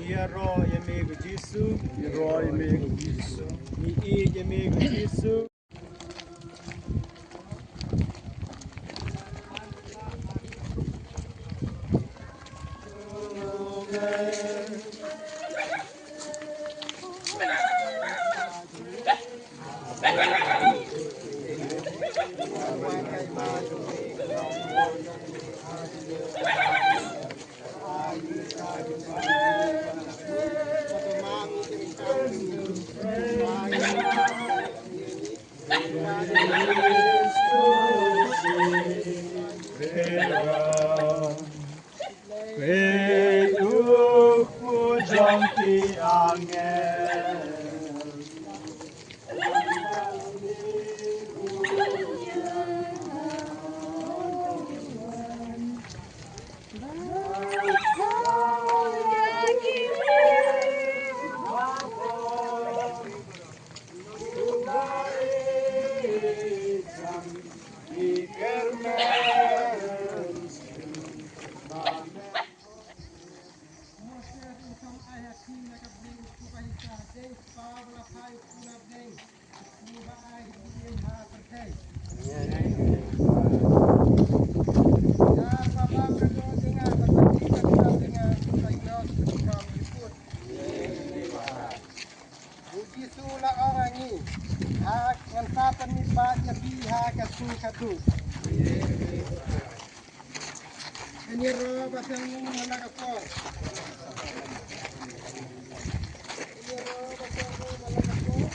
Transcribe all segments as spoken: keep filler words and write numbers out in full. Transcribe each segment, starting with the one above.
Ïaroh ïa me ko Jisu. Ïaroh ïa me ko Jisu. Ngi ïeit ïa me ko Jisu. U Jisu u la ong ha ngi, ha ngan sa pynmih pat ïa phi ha ka sngi khatduh. Ngi ïaroh ba seng ngi man la ka por. Ngi ïaroh ba seng ngi man la ka por.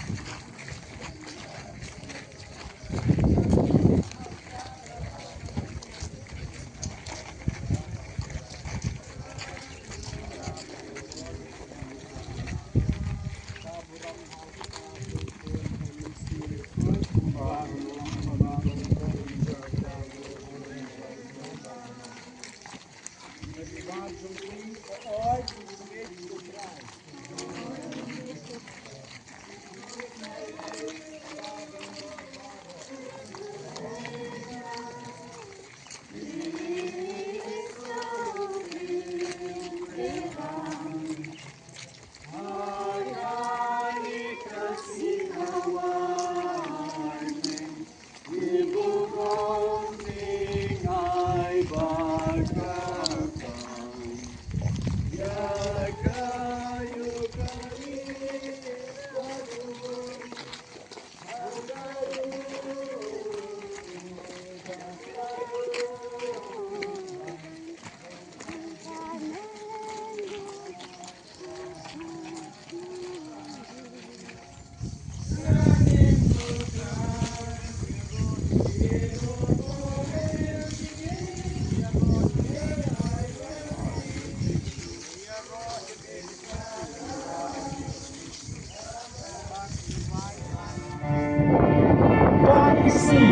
Ba isi.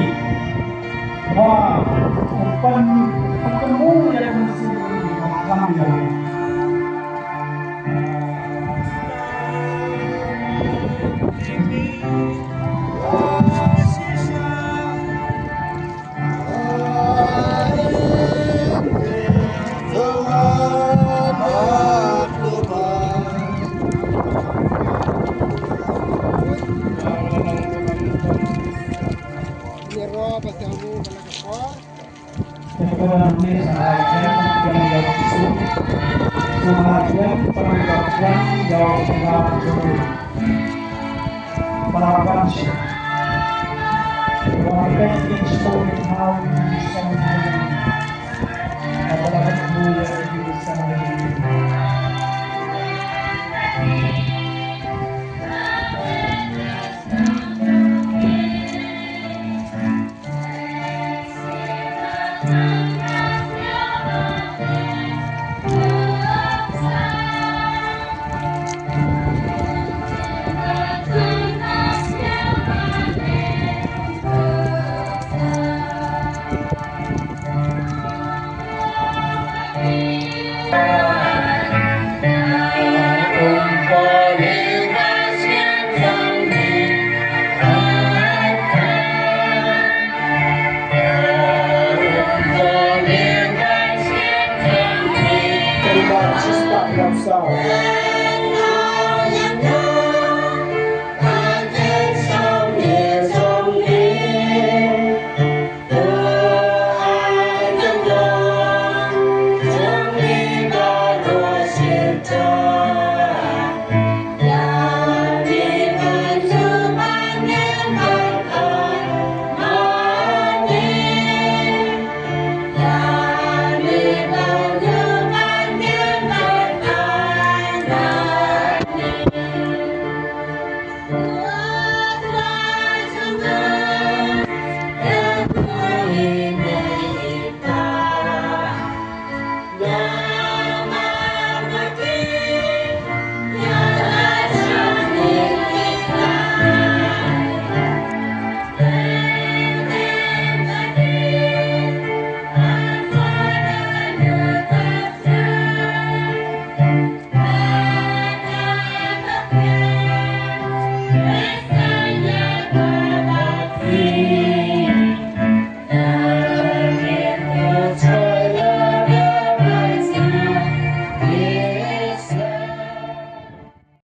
Ba, u pan, u pan mu ïa u musu, u pan ïa. Para ni sa ai kem kem ya su. Sa ai kem para ni kem ya su. Para pansi. Para kem ni su ni hau ni sa ni. Para ni